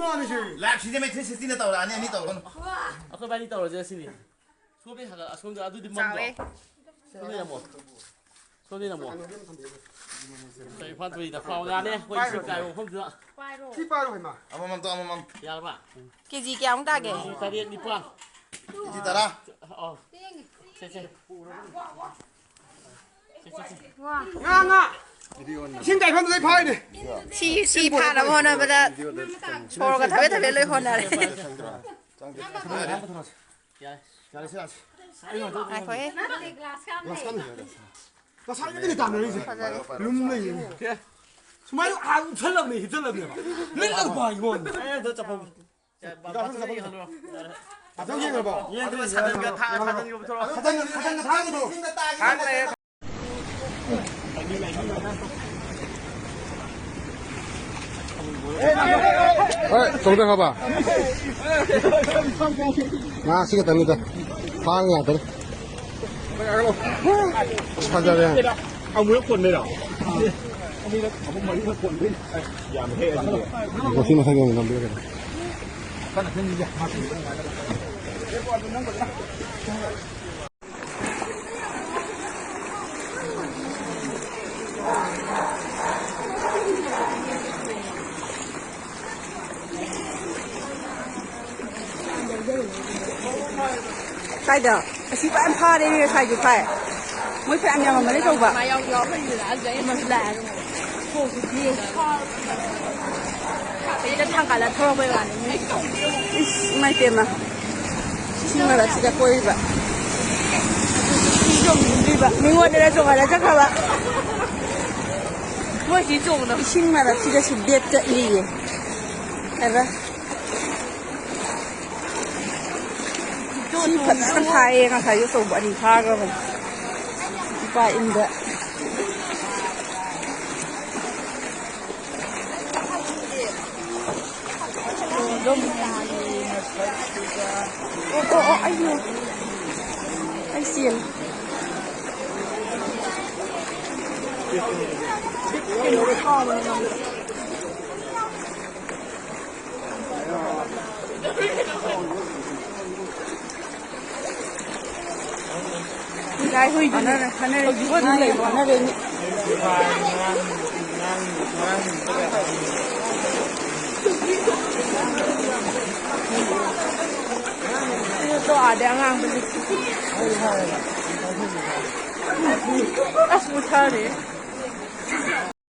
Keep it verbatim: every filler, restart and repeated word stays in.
ꯂꯥꯛꯁꯤꯗꯤ ꯃꯩ ꯊ꯭ꯔꯤ ꯁꯤꯛꯁꯇꯤꯅ ꯇꯧꯔꯛꯑꯅꯤ, ꯑꯅꯤ ꯇꯧꯔꯛꯀꯅꯨ꯫ ꯑꯩꯈꯣꯏ ꯕꯥꯅꯤ ꯇꯧꯔꯁꯦ ꯁꯤꯅꯤ꯫ ꯁꯣꯝꯗꯩ ꯍꯥꯟꯅ ꯑꯁꯣꯝꯗ ꯑꯗꯨꯗꯤ ꯃꯝꯗ꯭ꯔꯣ? ꯆꯥꯎꯋꯦ꯫ ꯁꯣꯝꯗꯩ ꯅꯝꯃꯣ꯫ ꯁꯣꯝꯗꯩ ꯅꯝꯃꯣ꯫ ꯏꯝꯐꯥꯜ ꯇꯨꯔꯤꯗ ꯐꯥꯎ ꯌꯥꯅꯤ ꯑꯩꯈꯣꯏ ꯏꯁꯤꯡ ꯆꯥꯏꯕ ꯃꯐꯝꯗꯨꯗ꯫ ꯁꯤ ꯄꯥꯏꯔꯣ ꯍꯩꯃꯥ꯫ ꯑꯃꯃꯝ ꯇꯧ, ꯑꯃꯃꯝ꯫ ꯌꯥꯔꯕ? ꯀꯦꯖꯤ ꯀꯌꯥꯃꯨꯛ ꯇꯥꯒꯦ? ꯇꯔꯦꯠ ꯅꯤꯄꯥꯜ꯫ ꯀꯦꯖꯤ ꯇꯔꯥ꯫ ꯑꯣ꯫ ꯁꯦ, ꯁꯦ꯫ ꯁꯦ, ꯁꯦ, ꯁꯦ꯫ ꯉꯥ, ꯉꯥ꯫ ꯏꯁꯤꯡ ꯆꯥꯏꯐꯝꯗꯨꯗꯩ ꯐꯥꯔꯤꯅꯦ꯫ ꯁꯤ, ꯁꯤ ꯐꯥꯅꯕ ꯍꯣꯠꯅꯕꯗ ꯁꯣꯔꯒ ꯊꯕꯦꯠ ꯊꯕꯦꯠ ꯂꯣꯏ ꯍꯣꯟꯅꯔꯦ꯫ ꯌꯥꯔꯦ꯫ ꯌꯥꯔꯦ, ꯁꯤ ꯂꯥꯛꯁꯤ꯫ ꯉꯥꯏꯈꯣꯍꯦ꯫ ꯉꯁꯥꯏꯗꯒꯤ ꯇꯥꯟꯅꯔꯤꯁꯦ꯫ ꯐꯖꯔꯦ꯫ ꯂꯨꯝ ꯂꯩꯌꯦ꯫ ꯁꯨꯃꯥꯏꯅ ꯑꯥ ꯎꯞꯁꯜꯂꯕꯅꯦ, ꯍꯤꯞꯁꯜꯂꯕꯅꯦꯕ꯫ ꯂꯤꯠꯂꯒ ꯄꯥꯏ ꯋꯥꯅꯤ꯫ ꯑꯦ, ꯑꯗꯨ ꯆꯠꯐꯝ꯫ ꯌꯥꯔꯦ, ꯕꯥ-, ꯕꯥ-, ꯌꯦꯡꯉꯕꯣ? ꯌꯦꯡꯉꯕꯣ? ꯌꯦꯡꯗ꯭ꯔꯤ, ꯑꯗꯨꯒ ꯁꯥꯗꯟꯒ ꯊꯥ-, ꯁꯥꯗꯟꯒ ꯄꯨꯊꯣꯔꯛꯑꯣ꯫ ꯁꯥꯗꯟ, ꯁꯥꯗꯟꯒ ꯊꯥꯡꯒꯗꯣ꯫ ꯊꯥꯡ ꯂꯩꯌꯦ꯫ ꯍꯣꯏ, ꯆꯧꯗ ꯍꯥꯕ꯫ ꯉꯥ ꯁꯤ ꯈꯛꯇꯅꯤꯗ꯫ ꯐꯥ ꯉꯥꯛꯇꯅꯤ꯫ ꯑꯁ, ꯐꯖꯔꯦ꯫ ꯑꯃꯨꯔꯛ ꯀꯣꯟꯕꯩꯔꯣ? ꯑꯅꯤꯔꯛ, ꯑꯍꯨꯝ, ꯃꯔꯤꯔꯛ ꯀꯣꯟꯕꯩ꯫ ꯑꯁ, ꯌꯥꯝꯃꯦꯍꯦ, ꯑꯗꯨꯗꯤ꯫ ꯃꯊꯪ, ꯃꯊꯪ ꯑꯣꯏꯅ ꯅꯝꯕꯤꯔꯒꯦ꯫ ꯀꯥꯏꯗ? ꯑꯁꯤ ꯐꯖꯅ ꯐꯥꯔꯦꯅꯦ ꯉꯁꯥꯏꯁꯨ ꯐꯥꯏ꯫ ꯃꯣꯏ ꯐꯅꯌꯥꯝ ꯌꯥꯝꯃꯝꯃꯅꯤ ꯇꯧꯕ꯫ ꯃꯥ ꯌꯥꯎ-, ꯌꯥꯎꯍꯟꯗꯅ ꯑꯗꯨꯗ ꯑꯩ ꯑꯃꯁꯨ ꯂꯥꯛꯑꯦ꯫ ꯈꯣꯡꯁꯨ ꯇꯦꯛꯑꯦ꯫ ꯁꯤꯗ ꯊꯥꯡꯒꯠꯂ ꯊꯧꯔꯛꯄꯩ ꯋꯥꯅꯤ꯫ ꯏꯁ, ꯏꯃꯥꯏ ꯄꯦꯝꯃ꯫ ꯏꯁꯤꯡ ꯃꯔꯛꯁꯤꯗ ꯀꯣꯏꯔꯤꯕ꯫ ꯃꯤꯉꯣꯟꯗꯅ ꯆꯣꯡꯍꯜꯂ ꯆꯠꯈ꯭ꯔꯕ꯫ ꯃꯣꯏ ꯁꯤ ꯆꯣꯡꯅꯕ꯫ ꯏꯁꯤꯡ ꯃꯔꯛꯁꯤꯗꯁꯨ date ꯆꯠꯂꯤꯌꯦ꯫ ꯈꯔ꯫ ꯁꯤ ꯐꯖꯅ ꯐꯥꯏꯌꯦ, ꯉꯁꯥꯏꯁꯨ ꯑꯆꯧꯕ ꯑꯅꯤ ꯐꯥꯈ꯭ꯔꯕꯅꯤ꯫ ꯏꯄꯥ ꯏꯟꯗ꯫ ꯑꯣ, ꯑꯣ, ꯑꯣ, ꯑꯩꯌꯣ꯫ ꯑꯩ ꯆꯦꯜꯂꯦ꯫ ꯉꯥꯏ ꯍꯨꯏꯗꯨꯅꯦ꯫ ꯈꯟꯅꯔꯦ꯫ ꯍꯧꯖꯤꯛ ꯍꯨꯏꯗꯨꯅ ꯂꯩꯕ꯭ꯔꯣ? ꯈꯟꯅꯔꯦ꯫ ꯁꯤꯁꯨ ꯇꯣꯛꯑꯗꯤ ꯑꯉꯥꯡꯕ ꯂꯤꯠꯁꯤ꯫ ꯑꯁ ꯃꯨꯊꯔꯦ꯫